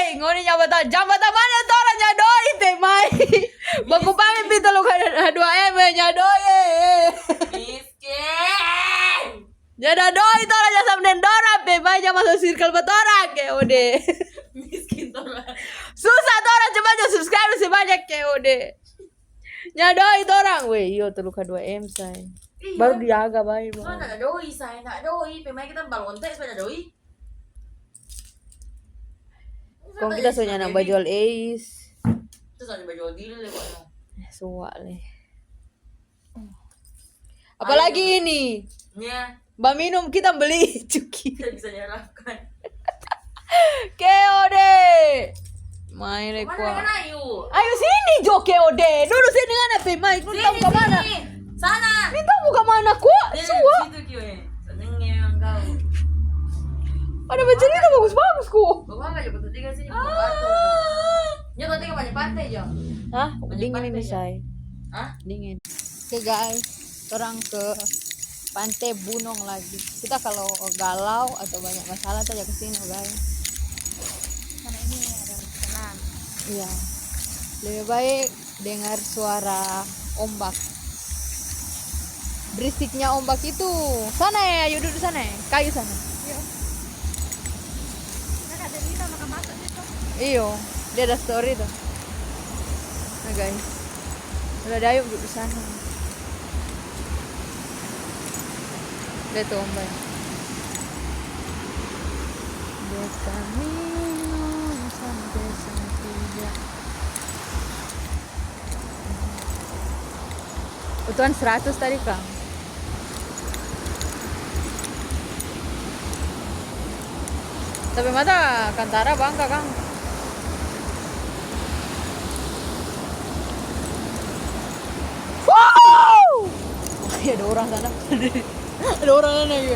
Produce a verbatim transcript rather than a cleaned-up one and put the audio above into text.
Ngoni nyanda tau, jam pertama ni torang nyanda doi pe mai. Baku pami pi tolu kali dua M nyanda doi. Miskin. Nyanda doi torang ja sama deng dorang pe mai ja maso circle pa torang ke ode. Miskin torang. Susah torang cuma ja subscribe si banyak ke ode. Nyanda doi torang. Weh, iyo tolu kali dua M say. Iyo. Baru dijaga bae. Torang nyanda doi say, nyanda doi pe mai kita balonte supaya nyanda doi. Kong kita so nyanda bajual eis. Terus ada bajual diri le kok. Suwa le. Apalagi ini. Iya. Baminum kita beli cuki. Kita bisa nyerahkan. Keode. Main le kua. Ayu? Ayu sini jo keode. Dudu sini ngana pe mai. Sini, sini. Sana. Minta buka mana kua? Suwa. Situ kio eh. Senengnya yang kau. Ada bercerita bagus-bagus kok. Bawa aja foto tiga sini. Ah. Nyo foto tiga banyak pantai jo. Hah? Dingin ini say. Hah? Dingin. Oke guys, orang ke Pantai Bunong lagi. Kita kalau galau atau banyak masalah saja ke sini guys. Karena ini ada senang. Iya. Lebih baik dengar suara ombak. Berisiknya ombak itu. Sana ya, ayo duduk sana ya. Kayu sana. Iya. Kakak Delina makan masak gitu. Iyo, dia ada story tuh. Nah guys, udah dayung duduk di sana. Lihat tuh ombak. Dia kami sampai sentiga. Kebutuhan seratus tadi, Kang. Tapi mata kantara bangka, Kang. Wow! Ya, ada orang sana. Ada orang sana, iya.